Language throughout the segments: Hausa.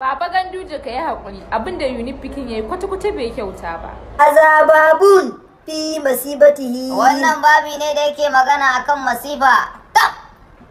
Baba Ganduje, ka yi haƙuri, abinda Unique Pikin ya yi kwata-kwata bai kyauta ba. Azababun fi masibatihi. Wannan babi ne da yake magana akan masifa. Tab!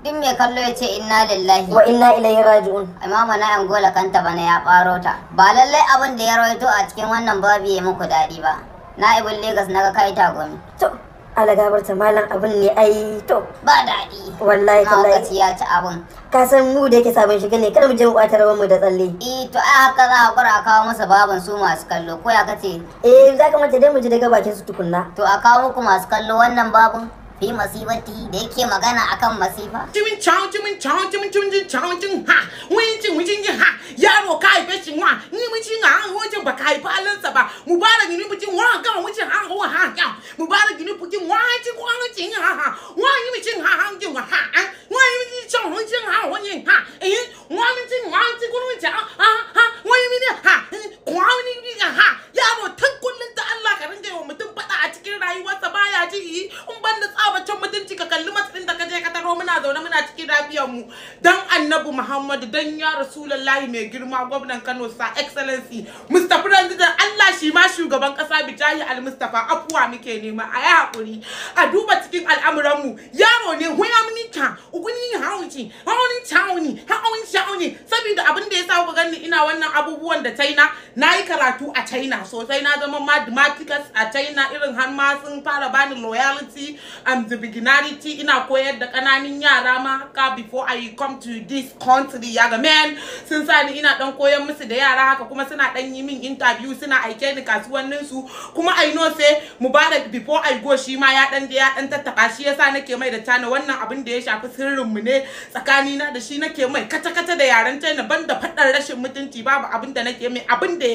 Duk mai kallo ya ce inna lillahi wa inna ilaihi raji'un. Imama na Angola kanta bana ya ɓaro ta. Ba lallai abin da ya rawaito a cikin wannan babi ya muku daɗi ba. Na'ibin Lagos na ga kai tagumi. To, ala gabarta malam, abin ne ai to. Ba daɗi. Wallahi tallahi. Mahaukaci ya ci abin. Ka san mu da yake sabon shiga ne, kada mu je mu ɓata rawar mu da tsalle. Eh, to ai haka za a hakura a kawo masa babin su masu kallo, ko ya kace? Eh, za ka manta dai mu ji daga bakin su tukunna. To, a kawo muku masu kallo wannan babin fi masibati da yake magana akan masifa. 金强金强金金金强金哈，wani cin wani ha yaro ka haife shi wa ni mun cin ha wajen ba ka haifi halinsa ba. Mubarak ni bikin wa ga wucin ha wa ha ya mubarak ni bikin wa cin wa cin ha ha wa ni cin ha ha jin ha ha wa ni cin wa cin ha wa ni ha eh wa ni cin wa cin ku ni ha ha wa ni ha kwa ni ha. Yaro tun kullun da Allah ka ringa yi wa mutum fada a cikin rayuwarsa baya ji, in ban da tsabacin mutunci ka kalli matsayin da ka je ka taro muna zaune muna cikin lafiyar mu. Dan Annabi Muhammadu, dan ya Rasulullahi, mai girma gwamnan Kano, sa Excellency Mr. President, Allah shi ma shugaban kasa Bijahi Al Mustafa, afuwa muke nema, a yi hakuri a duba cikin al'amuran mu. Yaro ne huya muni ta uguni hauci hauni chauni hauni chauni. Saboda abin da yasa ku ganni ina wannan abubuwan da China, nayi karatu a China sosai, na zama mathematics a China, irin har ma sun fara bani loyalty and the beginnerity, ina koyar da kananan yara ma haka before I come to this country. Ya ga man sun sa ni ina dan koyar musu da yara haka, kuma suna dan yi min interview, suna aike ni kasuwannin su. Kuma I know say Mubarak before I go shi ma ya dan je ya dan tattaba shi, yasa nake mai da China. Wannan abin da ya shafi sirrin mu ne tsakani na da shi, nake mai kata kata da yaren China. Banda fadar rashin mutunci babu abin da nake mai. Abin da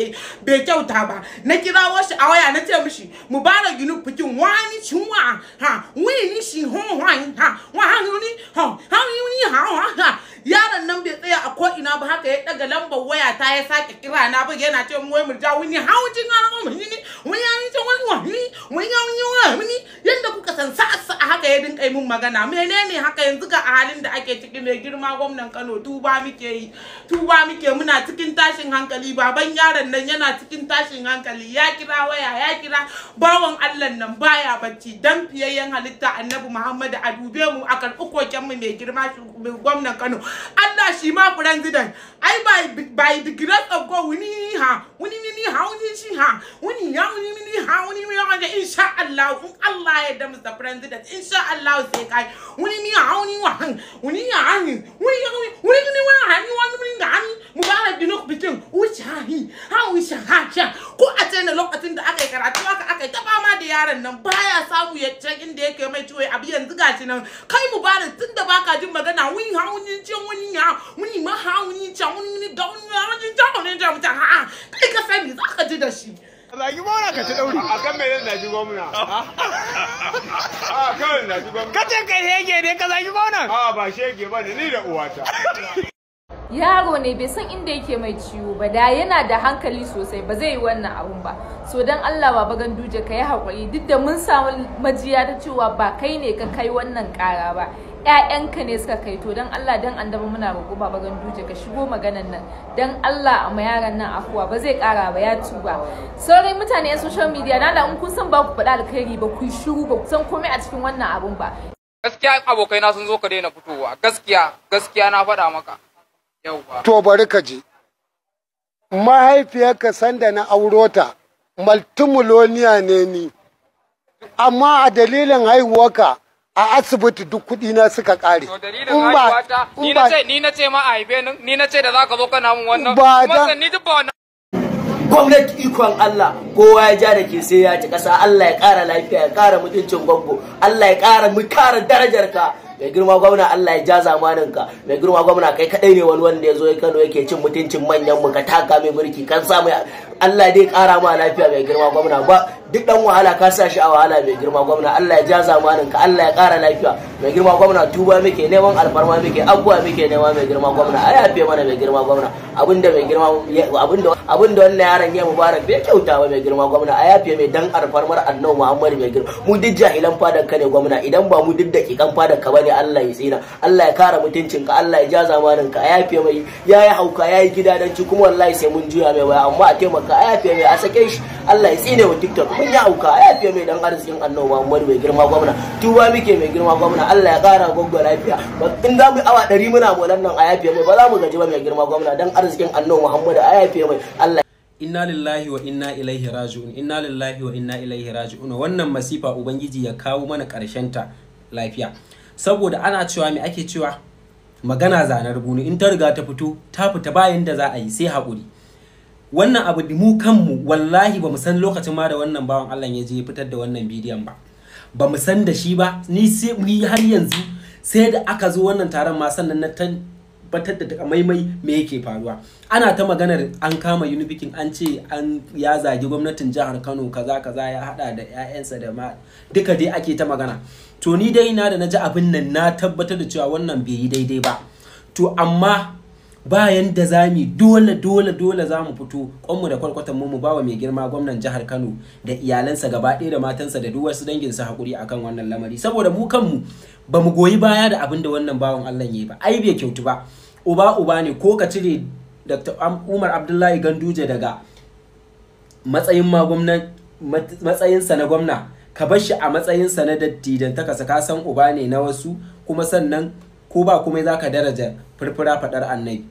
bai kyauta ba, na kirawo shi a waya na ce mishi, Mubarak Yunus fikin wani cinwa ha wani shi hon ha wa ha ni ha ha ni ha ha. Yaron nan bai tsaya a ko ina ba, haka ya daga lambar waya ta ya sake kira na ba, yana ce mu wai murja wani hawjin wani wani wani wani wani wani wani yanda kuka san sa'a sa'a haka ya dinka yi mun magana. Menene haka yanzu ga a halin da ake ciki? Mai girma gwamnan Kano, tuba muke yi, tuba muke, muna cikin tashin hankali. Baban yaron nan yana cikin tashin hankali, ya kira waya, ya kira bawan Allah nan baya bacci. Dan fiyayyen halitta Annabi Muhammadu, a dube mu, a karɓi koken mu, mai girma gwamnan Kano. Allah shi ma president, ai by the grace of God, wuni ha wuni ni ha wuni shi ha wuni ya wuni ni ha wuni mi ha, insha Allah, in Allah ya yarda, Mr. President, insha Allah sai kai wuni ni ha wuni wa wuni ya wuni wuni ni wani ha ni wani ni ha ni. Mubarak dinok bikin wuce ha hi ha wuce ha sha ko a ce na lokacin da aka yi karatu aka aka ta fama da yaron nan baya samu ya can inda yake mai ciwo abu. Yanzu gashi nan kai Mubarak, tunda baka jin magana, wuni ha wuni ce wuni ya wuni ma ha wuni ce wuni ni ga wuni ha wuni ta wuni ta wuni ha, kai ka sani zaka ji da shi. Zagi gwamna ka ci ɗauri. A kan me zan zagi gwamna? A kan zagi gwamna. Ka ce kai shege ne, ka zagi gwamna. A ba shege ba ne ni da uwata. Yaro ne bai san inda yake mai ciwo ba, da yana da hankali sosai ba zai yi wannan abun ba. So dan Allah, Baba Ganduje, ka yi haƙuri, duk da mun samu majiya ta cewa ba kai ne ka kai wannan ƙara ba, ƴaƴanka ne suka kai. To, dan Allah dan Annabi muna roƙo, Baba Ganduje, ka shigo maganan nan. Dan Allah a ma yaran nan afuwa, ba zai ƙara ba, ya tuba. Sauran mutane yan social media na da in kun san ba ku faɗa alkhairi ba, ku yi shiru, ba ku san komai a cikin wannan abun ba. Gaskiya abokaina sun zo, ka daina fitowa, gaskiya gaskiya na faɗa maka yauwa. To, bari ka ji. Mahaifiyarka sanda na auro ta, multimillionaire ne ni. Amma a dalilin haihuwarka a asibiti duk kuɗi na suka ƙare. To, dalilin haihuwata ni na ce ma a haife ni, ni na ce da zaka zo kana mun wannan Ba kuma dan- ni duk ba wannan. Gwamnati ikon Allah, kowa ya ja da ke sai ya ci ƙasa. Allah ya ƙara lafiya, ya ƙara mutuncin gwaggo, Allah ya ƙara mu ƙara darajar ka, mai girma gwamna. Allah ya ja zamanin ka, mai girma gwamna. Kai kadai ne wani wanda ya zo ya Kano yake cin mutuncin manyan mu, ka taka mai mulki kan samu. Allah dai ƙara ma lafiya, mai girma gwamna. Ba duk dan wahala ka sa shi a wahala, mai girma gwamna. Allah ya ja zamanin ka, Allah ya ƙara lafiya. Mai girma gwamna, tuba muke neman, alfarma muke, abuwa muke nema. Mai girma gwamna, a yafe mana. Mai girma gwamna, abinda mai girma abinda abinda wannan yaron ya Mubarak bai kyauta ba. Mai girma gwamna, a yafe mai dan alfarmar Annabi Muhammad. Mai girma, mu duk jahilan fadan ka ne gwamna. Idan ba mu duk dakikan fadan ka bane, Allah ya tsina. Allah ya kara mutuncin ka, Allah ya ja zamanin ka. A yafe mai, yayi hauka, yayi gidadanci, kuma wallahi sai mun juya mai baya. Amma a taimaka a yafe mai, a sake shi. Allah ya tsine wa TikTok, mun yi hauka. A yafe mai dan arzikin Annabi Muhammad. Mai girma gwamna, tuba muke. Mai girma gwamna, Allah ya kara gwaggo lafiya. In za mu yi awa 100 muna molan nan, a yafe mai, ba za mu gaji ba. Mai girma gwamna, dan arzikin Annabi Muhammad, a yafe mai. Allah Inna lillahi wa inna ilaihi raji'un, inna lillahi wa inna ilaihi raji'un. Wannan masifa, Ubangiji ya kawo mana karshen ta lafiya. Saboda ana cewa, me ake cewa, magana zanar bunu, in ta riga ta fito ta fita, bayan da za a yi sai haƙuri. Wannan abu mu kanmu wallahi ba mu san lokacin ma da wannan bawan Allah ya je ya fitar da wannan bidiyon ba, ba mu san da shi ba. Ni sai ni har yanzu sai da aka zo wannan taron ma sannan na tabbatar da takamaimai me yake faruwa. Ana ta maganar an kama Unibikin, an ce an ya zagi gwamnatin jihar Kano, kaza kaza, ya hada da 'ya'yansa da ma duka dai ake ta magana. To ni dai na da na ji abin nan, na tabbatar da cewa wannan bai yi daidai ba. To amma bayan da za mu dole dole dole za mu fito kwanmu da kwarkwatan mu, mu bawa mai girma gwamnan jihar Kano da iyalansa gaba ɗaya da matansa da duk wasu danginsa hakuri akan wannan lamari, saboda mu kanmu ba mu goyi baya da abin da wannan bawan Allah ya yi ba. Ai bai kyautu ba. Uba uba ne. Ko ka cire Dr. Umar Abdullahi Ganduje daga matsayin ma gwamnan, matsayinsa na gwamna, ka bar shi a matsayinsa na dattijan ta kasa, ka san uba ne na wasu. Kuma sannan ko ba kuma za ka daraja furfura faɗar Annabi.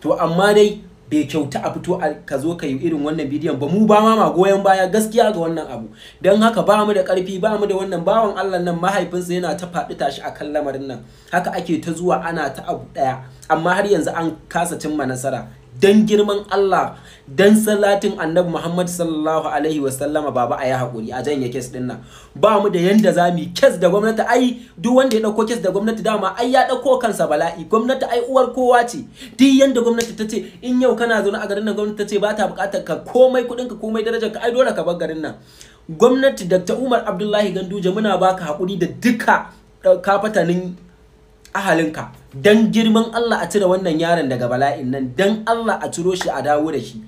To amma dai bai kyauta a fito ka zo ka yi irin wannan bidiyon ba. Mu ba ma goyon baya gaskiya ga wannan abu. Don haka ba mu da karfi, ba mu da wannan bawan Allah nan, mahaifinsa yana ta faɗi tashi akan lamarin nan. Haka ake ta zuwa ana ta abu ɗaya, amma har yanzu an kasa cimma nasara. Dan girman Allah, dan salatin Annabi Muhammad sallallahu alaihi wasallama, baba, a yi haƙuri a janye case din nan. Ba mu da yanda za mu yi case da gwamnati. Ai duk wanda ya ɗauko case da gwamnati, dama ai ya ɗauko kansa bala'i. Gwamnati ai uwar kowa ce. Duk yanda gwamnati ta ce, in yau kana zaune a garin nan, gwamnati ta ce ba ta buƙatar ka, komai kuɗin ka, komai darajar ka, ai dole ka bar garin nan. Gwamnati, Dr. Umar Abdullahi Ganduje, muna baka haƙuri da duka kafatanin ahalinka. Dan girman Allah a cire wannan yaron daga bala'in nan. Dan Allah a ciro shi, a dawo da shi.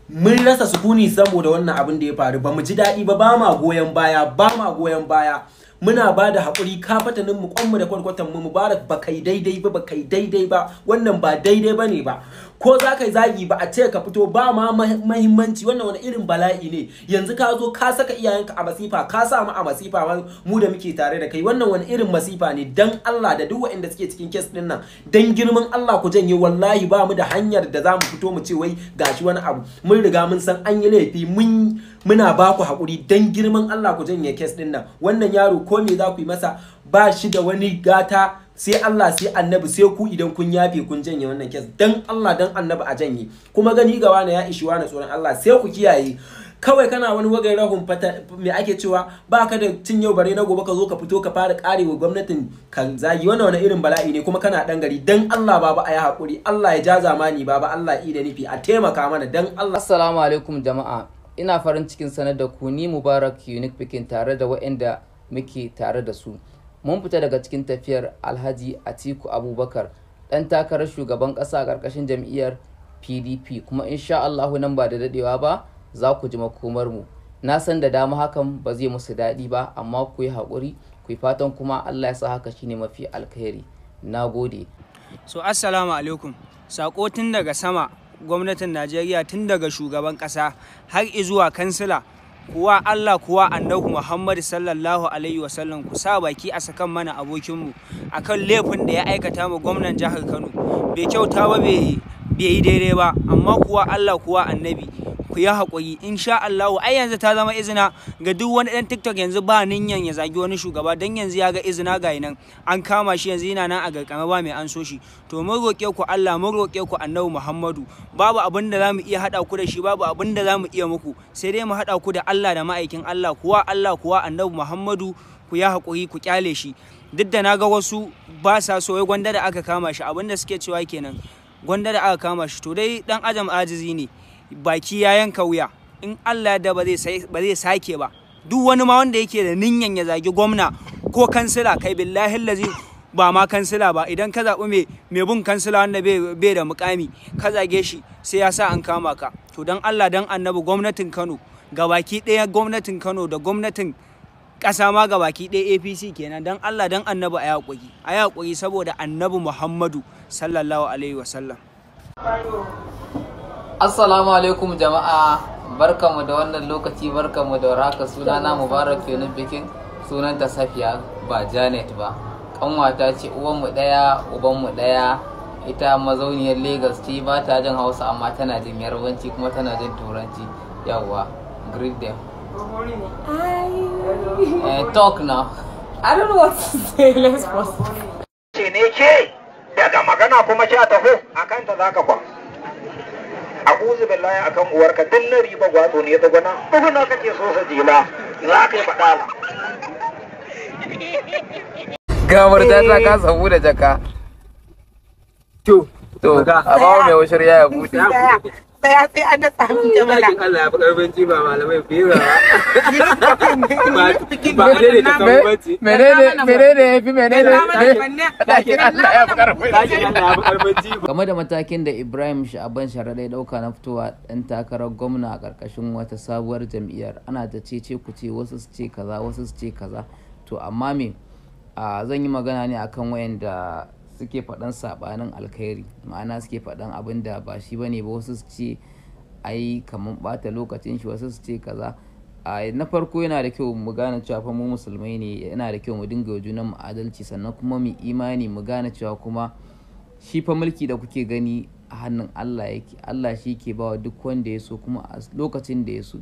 Mun rasa sukuni saboda wannan abin da ya faru. Ba mu ji daɗi ba, ba ma goyon baya, ba ma goyon baya. Muna ba da haƙuri kafatanin mu, kwanmu da kwarkwatan mu. Mubarak, ba kai daidai ba, ba kai daidai ba. Wannan ba daidai ba ne ba. Ko za ka yi zagi, ba a ce ka fito ba ma mahimmanci. Wannan wani irin bala'i ne? Yanzu ka zo ka saka iyayenka a masifa, ka sa mu a masifa mu da muke tare da kai. Wannan wani irin masifa ne? Dan Allah, da duk waɗanda suke cikin case din nan, dan girman Allah ku janye. Wallahi ba mu da hanyar da za mu fito mu ce wai gashi wani abu. Mun riga mun san an yi laifi, mun muna ba ku haƙuri. Dan girman Allah ku janye case din nan. Wannan yaro, ko me za ku yi masa, ba shi da wani gata sai Allah, sai Annabi, sai ku. Idan kun yafe, kun janye wannan case, dan Allah dan Annabi a janye. Kuma gani ga wani ya ishi wani tsoron Allah. Sai ku kiyaye. Kawai kana wani wagai rahun fata, me ake cewa, baka da cin yau bare na gobe, ka zo ka fito ka fara karewa gwamnatin kan zagi. Wannan wani irin bala'i ne? Kuma kana dan gari. Dan Allah baba, a yi hakuri. Allah ya ja zamani baba, Allah ya da nufi, a taimaka mana dan Allah. Assalamu alaikum jama'a. Ina farin cikin sanar da ku, ni Mubarak Unique Pikin tare da waɗanda muke tare da su, mun fita daga cikin tafiyar Alhaji Atiku Abubakar, ɗan takarar shugaban ƙasa a ƙarƙashin jam'iyyar PDP. Kuma insha Allahu nan ba da daɗewa ba za ku ji makomarmu. Na san da dama hakan ba zai musu daɗi ba, amma ku yi haƙuri, ku yi fatan kuma Allah ya sa haka shine mafi alkhairi. Na gode. So assalamu alaikum. Sako tun daga sama, gwamnatin Najeriya, tun daga shugaban kasa har izuwa kansila, kuwa Allah, kuwa Annabi Muhammad sallallahu alaihi wasallam, ku sa baki a sakan mana abokinmu akan laifin da ya aikata mu gwamnan jihar Kano. Bai kyauta ba, bai yi daidai ba, amma kuwa Allah, kuwa Annabi, ku yi haƙuri. Insha Allah ai yanzu ta zama izina ga duk wani ɗan TikTok. Yanzu ba ninyan ya zagi wani shugaba, dan yanzu ya ga izina, ga nan an kama shi, yanzu yana nan a garkame, ba mai an so shi. To mun roƙe ku Allah, mun roƙe ku Annabi Muhammadu. Babu abin da zamu iya haɗa ku da shi, babu abin da zamu iya muku, sai dai mu haɗa ku da Allah da ma'aikin Allah. Kuwa Allah, kuwa Annabi Muhammadu, ku yi haƙuri, ku kyale shi. Duk da naga wasu ba sa so, wai gwanda da aka kama shi, abin da suke cewa kenan, gwanda da aka kama shi. To dai dan adam ajizi ne, baki ya yanka wuya. In Allah da ba zai sake ba. Duk wani ma wanda yake da ninyan ya zagi gwamna ko kansila, kai billahi lazi. ba ma kansila ba. Idan ka zaɓi mai bin kansila wanda bai da mukami, ka zage shi sai ya sa an kama ka. To dan Allah dan Annabi, gwamnatin Kano gabaki ɗaya, gwamnatin Kano da gwamnatin ƙasa ma gabaki ɗaya, APC kenan, dan Allah dan Annabi a yaƙuri, a yaƙuri saboda Annabi Muhammadu sallallahu alaihi wasallam. Assalamu alaikum jama'a, barkamu da wannan lokaci, barkamu da warhaka. Sunana Mubarak Yunus Bikin, sunanta Safiya ba Janet ba. Kanwata ce, uwanmu ɗaya ubanmu ɗaya. Ita mazauniyar Lagos ce, ba ta jin Hausa amma tana jin Yarbanci kuma tana jin Turanci. Yawwa, greet them. Talk now. I don't know what to say. Let's proceed. Ce ne ke daga magana kuma sha taho a kanta za ka kwa. A'udhu billahi akan uwarka duk na riba gwatso ne tsuguna tsuguna kake so sa jela za ka yi faɗala. Gamar ta ta kasa bude jaka. To, a bawa mai washar ya bude. Tsaya sai an datsa min jama'a. Allah ya fi karfin jiba malamai fiye ba. Ba daidaita kan bacci. Menene ya fi menene? Ɗakin Allah ya fi karfin. Ɗakin Allah ya fi karfin jiba. Game da matakin da Ibrahim Sha'aban Sharaɗa ya ɗauka na fitowa ɗan takarar gwamna a ƙarƙashin wata sabuwar jam'iyyar, ana ta cece ku ce, wasu su ce kaza, wasu su ce kaza. To amma me zan yi magana ne akan wayanda suke faɗan saɓanin alkhairi, ma'ana suke faɗan abin da ba shi bane ba. Wasu su ce ai kamar ɓata lokacin shi, wasu su ce kaza. Na farko, yana da kyau mu gane cewa fa mu musulmai ne. Yana da kyau mu dinga wa junan mu adalci, sannan kuma mu imani, mu gane cewa kuma shi fa mulki da kuke gani a hannun Allah yake. Allah shi ke bawa duk wanda ya so kuma a lokacin da ya so.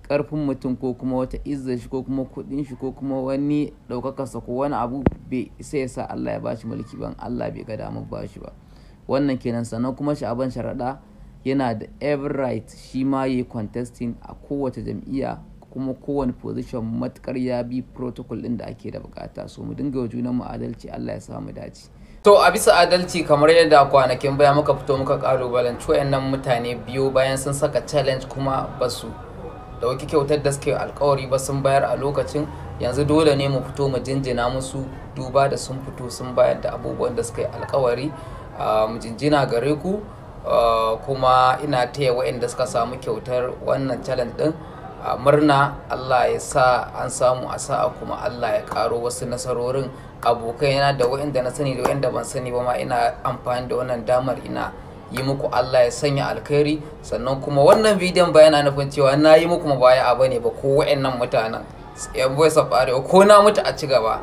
Karfin mutum ko kuma wata izzar shi ko kuma kudin shi ko kuma wani ɗaukakarsa ko wani abu bai sai ya sa Allah ya bashi mulki ban Allah bai ga damar bashi ba. Wannan kenan. Sannan kuma Sha'aban Sharaɗa yana da every right shi ma yi contesting a kowace jam'iyya kuma kowane position, matukar ya bi protocol din da ake da bukata. So mu dinga wa junan mu adalci, Allah ya samu dace. To a bisa adalci, kamar yadda kwanakin baya muka fito muka kalubalanci wayannan mutane biyu bayan sun saka challenge kuma ba su dauki kyautar da suke alkawari ba sun bayar a lokacin, yanzu dole ne mu fito mu jinjina musu, duba da sun fito sun bayar da abubuwan da suka yi alkawari. Mu jinjina gare ku, kuma ina taya waɗanda suka samu kyautar wannan challenge din murna. Allah ya sa an samu a sa'a, kuma Allah ya karo wasu nasarorin. Abokai yana da waɗanda na sani da waɗanda ban sani ba ma, ina amfani da wannan damar ina yi muku Allah ya sanya alkhairi. Sannan kuma wannan bidiyon ba yana nufin cewa na yi muku mabaya ba ne ba, ko waɗannan mutanen yan Voice of Arewa, ko na mutu a ci gaba.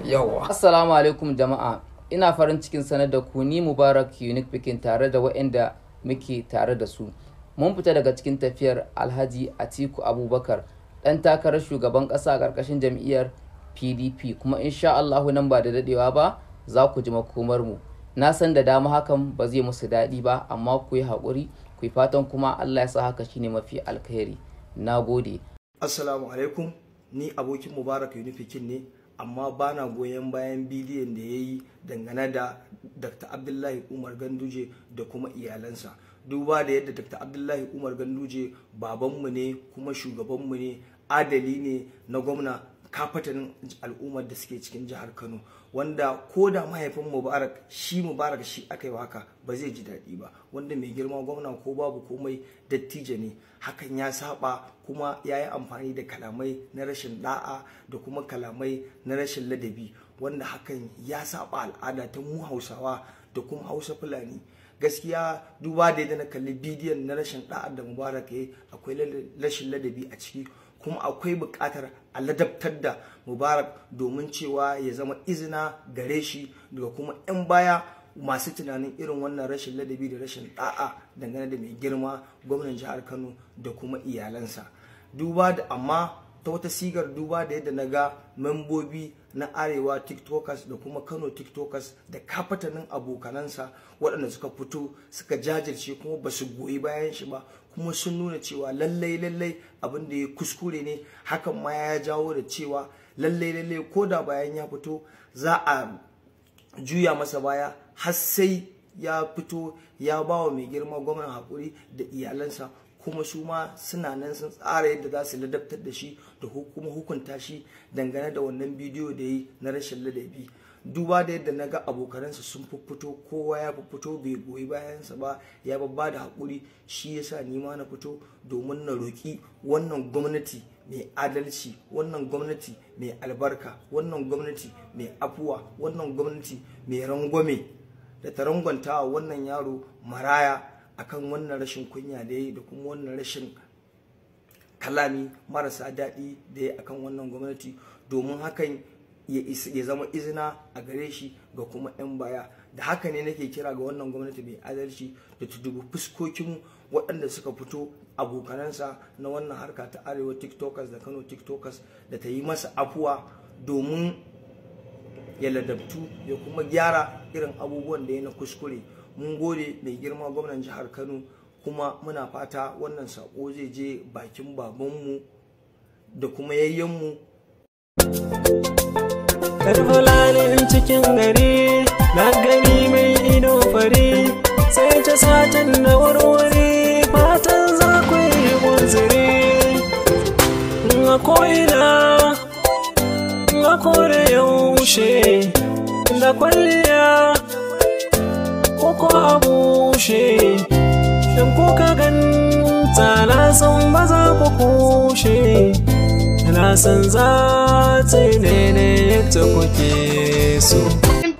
Yawwa, assalamu alaikum jama'a, ina farin cikin sanar da ku ni Mubarak Unique Pikin tare da waɗanda muke tare da su, mun fita daga cikin tafiyar Alhaji Atiku Abubakar, ɗan takarar shugaban ƙasa a ƙarƙashin jam'iyyar PDP, kuma insha Allahu nan ba da daɗewa ba za ku ji makomar mu. Na san da dama hakan ba zai musu daɗi ba, amma ku yi haƙuri, ku yi fatan kuma Allah ya sa haka shine mafi alkhairi. Na gode. Assalamu alaikum, ni abokin Mubarak Unifikin ne, amma bana goyon bayan bidiyon da ya yi dangane da Dr. Abdullahi Umar Ganduje da kuma iyalansa. Duba da yadda Dr. Abdullahi Umar Ganduje babanmu ne kuma shugabanmu ne, adali ne na gwamna kafatanin al'ummar da suke cikin jihar Kano, wanda ko da mahaifin Mubarak shi Mubarak shi aka yi haka ba zai ji daɗi ba, wanda mai girma gwamna ko babu komai dattijo ne. Hakan ya saba kuma ya yi amfani da kalamai na rashin da'a da kuma kalamai na rashin ladabi, wanda hakan ya saba al'ada ta mu Hausawa da kuma Hausa Fulani. Gaskiya duba da yadda na kalli bidiyon na rashin da'a da Mubarak ya yi, akwai rashin ladabi a ciki, kuma akwai buƙatar a ladabtar da Mubarak domin cewa ya zama izina gare shi daga kuma 'yan baya masu tunanin irin wannan rashin ladabi da rashin da'a dangane da mai girma gwamnan jihar Kano da kuma iyalansa. Duba da amma ta wata sigar, duba da yadda na ga membobi na Arewa TikTokers da kuma Kano TikTokers da kafatanin abokanansa waɗanda suka fito suka jajirce kuma ba su goyi bayan shi ba, kuma sun nuna cewa lallai lallai abin da ya kuskure ne. Hakan ma ya jawo da cewa lallai lallai ko da bayan ya fito za a juya masa baya har sai ya fito ya ba wa mai girma gwamnan haƙuri da iyalansa, kuma su ma suna nan sun tsara yadda za su ladabtar da shi da kuma hukunta shi dangane da wannan bidiyo da yi na rashin ladabi. Duba da yadda na ga abokanansa sun fito, kowa ya fito bai goyi bayansa ba, ya babba da haƙuri, shi yasa ni ma na fito domin na roƙi wannan gwamnati mai adalci, wannan gwamnati mai albarka, wannan gwamnati mai afuwa, wannan gwamnati mai rangwame, da ta rangwanta wa wannan yaro maraya akan wannan rashin kunya da ya yi da kuma wannan rashin kalami marasa daɗi da ya akan wannan gwamnati, domin hakan ya zama izina a gare shi ga kuma 'yan baya. Da haka ne nake kira ga wannan gwamnati mai adalci da ta dubi fuskokin waɗanda suka fito abokanansa na wannan harka ta Arewa TikTokers da Kano TikTokers, da ta yi masa afuwa domin ya ladabtu ya kuma gyara irin abubuwan da ya na kuskure. Mun gode mai girma gwamnan jihar Kano, kuma muna fata wannan sako zai je bakin babanmu da kuma yayyenmu. Karfulanin cikin gari na gani mai ido fari, sai ta satan na warware, fatan za ku yi munziri. A ko'ina a kore yaushe da kwalliya ko a bushe, in kuka ganta na san ba za ku kushe, na san za ta yi daidai yadda kuke so.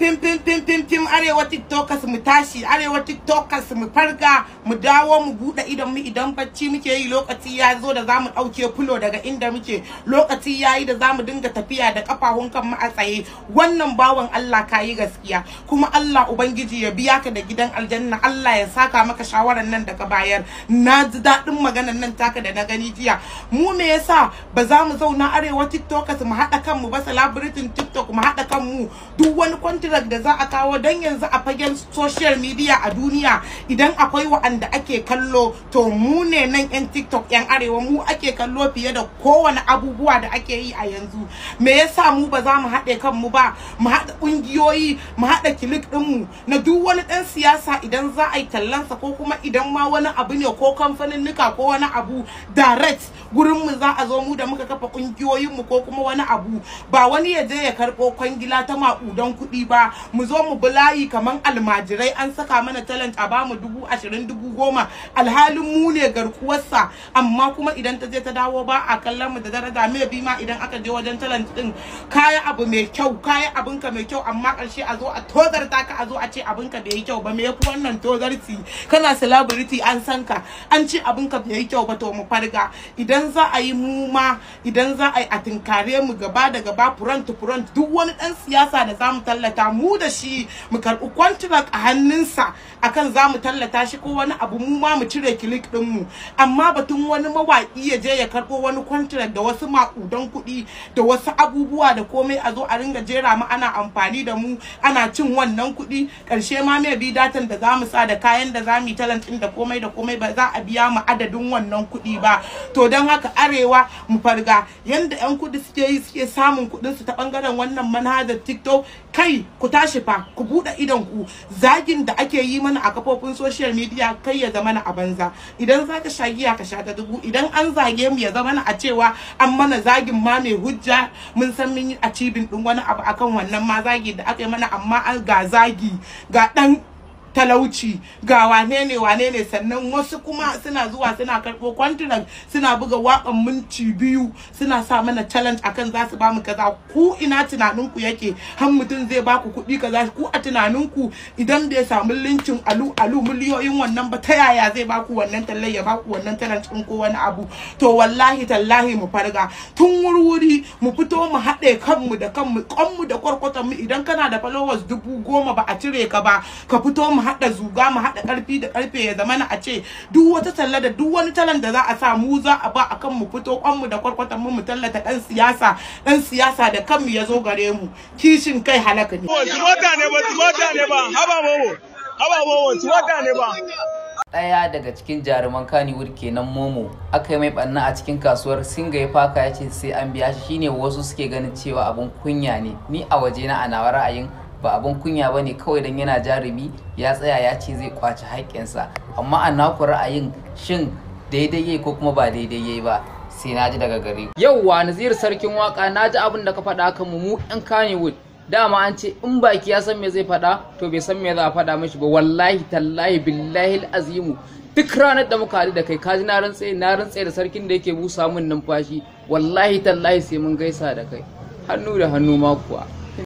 Pim pim pim pim pim, Arewa TikTokers mu tashi, Arewa TikTokers mu farga, mu dawo mu bude idon mu idan bacci muke yi. Lokaci ya zo da zamu dauke fulo daga inda muke, lokaci yayi da zamu dinga tafiya da kafafun kan mu a tsaye. Wannan bawan Allah kayi gaskiya, kuma Allah ubangiji ya biya ka da gidan aljanna. Allah ya saka maka shawaran nan da ka bayar. Na ji daɗin maganan nan taka da na gani jiya. Mu me yasa ba za mu zauna Arewa TikTokers mu haɗa kanmu ba, celebrity TikTok mu haɗa kanmu, duk wani contract da za a kawo don yanzu a fagen social media a duniya idan akwai wa'anda ake kallo to mu ne nan yan TikTok yan Arewa, mu ake kallo fiye da kowane abubuwa da ake yi a yanzu. Me yasa mu ba za mu haɗe kanmu ba, mu haɗa ƙungiyoyi, mu haɗa kilik ɗinmu na duk wani ɗan siyasa idan za a yi tallansa ko kuma idan ma wani abu ne ko kamfaninnika ko wani abu direct gurin mu za a zo, mu da muka kafa ƙungiyoyin mu ko kuma wani abu, ba wani ya je ya karɓo kwangila ta maƙudan kuɗi ba. Mu zo mu bulayi kaman almajirai, an saka mana talent a bamu 20,000 10,000, alhalin mu ne garkuwarsa. Amma kuma idan ta je ta dawo ba a kallon mu da daraja. Me bi ma idan aka je wajen talent din, kaya abu mai kyau, kaya abinka mai kyau, amma karshe a zo a tozarta ka, a zo a ce abinka bai yi kyau ba. Me yafi wannan tozarci? Kana celebrity an san ka, an ce abinka bai yi kyau ba. To mu farga, idan za a yi mu ma, idan za a yi a tinkare mu gaba da gaba, front to front, duk wani dan siyasa da zamu tallata mu da shi, mu karɓi contract a hannunsa akan za mu tallata shi ko wani abu, mu ma mu cire kilik din mu. Amma batun wani mawaƙi ya je ya karɓo wani contract da wasu maƙudan kuɗi da wasu abubuwa da komai, a zo a ringa jera mu ana amfani da mu ana cin wannan kuɗi, ƙarshe ma mai bi datan da za mu sa da kayan da za mu yi talent ɗin da komai da komai ba za a biya mu adadin wannan kuɗi ba. To don haka Arewa mu farga, yanda 'yan kuɗi suke yi suke samun kuɗin su ta ɓangaren wannan manhajar TikTok, kai ku tashi fa, ku buɗe idon ku. Zagin da ake yi mana a kafofin social media kai ya zama na a banza. Idan zaka sha giya ka sha ta dubu. Idan an zage mu ya zama na a cewa an mana zagin ma mai hujja, mun san mun yi achieving din wani abu akan wannan ma zagi da aka yi mana. Amma an ga zagi ga dan talauci ga wane ne wane ne, sannan wasu kuma suna zuwa suna karɓo contract suna buga waƙan minti 2 suna sa mana challenge akan za su bamu kaza. Ku ina tunaninku yake har mutum zai baku kuɗi kaza? Ku a tunaninku idan bai samu linkin alu alu miliyoyin wannan ba, ta yaya zai baku wannan tallai, ya baku wannan challenge ɗin ko wani abu? To wallahi tallahi mu farga tun wurwuri, mu fito mu haɗe kanmu da kanmu, kanmu da kwarkwatan mu. Idan kana da followers 10,000 ba a cire ka ba, ka fito mu haɗa zuga, mu haɗa ƙarfi da ƙarfe, ya zamana a ce duk wata talla da duk wani talan da za a sa mu za a ba akan mu fito kwanmu da kwarkwatan mu mu tallata ɗan siyasa, ɗan siyasa da kanmu ya zo gare mu. Kishin kai halaka ne. Haba momo, haba momo, ne ba. Ɗaya daga cikin jaruman Kannywood kenan Momo aka yi mai ɓanna a cikin kasuwar Singa, ya faka ya ce sai an biya shi. Shine wasu suke ganin cewa abun kunya ne. Ni a wajena a nawa ra'ayin ba abun kunya ba ne, kawai don yana jarumi ya tsaya ya ce zai kwaci haƙƙinsa. Amma a naku ra'ayin shin daidai yayi ko kuma ba daidai yayi ba? Sai na ji daga gare ku. Yauwa Nazir sarkin waka, na ji abin da ka faɗa kan mu ɗan Kannywood. Dama an ce in baki ya san me zai faɗa, to bai san me za a faɗa mishi ba. Wallahi tallahi billahi azimu, duk ranar da muka haɗu da kai, kaji, na rantse, na rantse da sarkin da yake busa min numfashi, wallahi tallahi sai mun gaisa da kai hannu da hannu ma kuwa.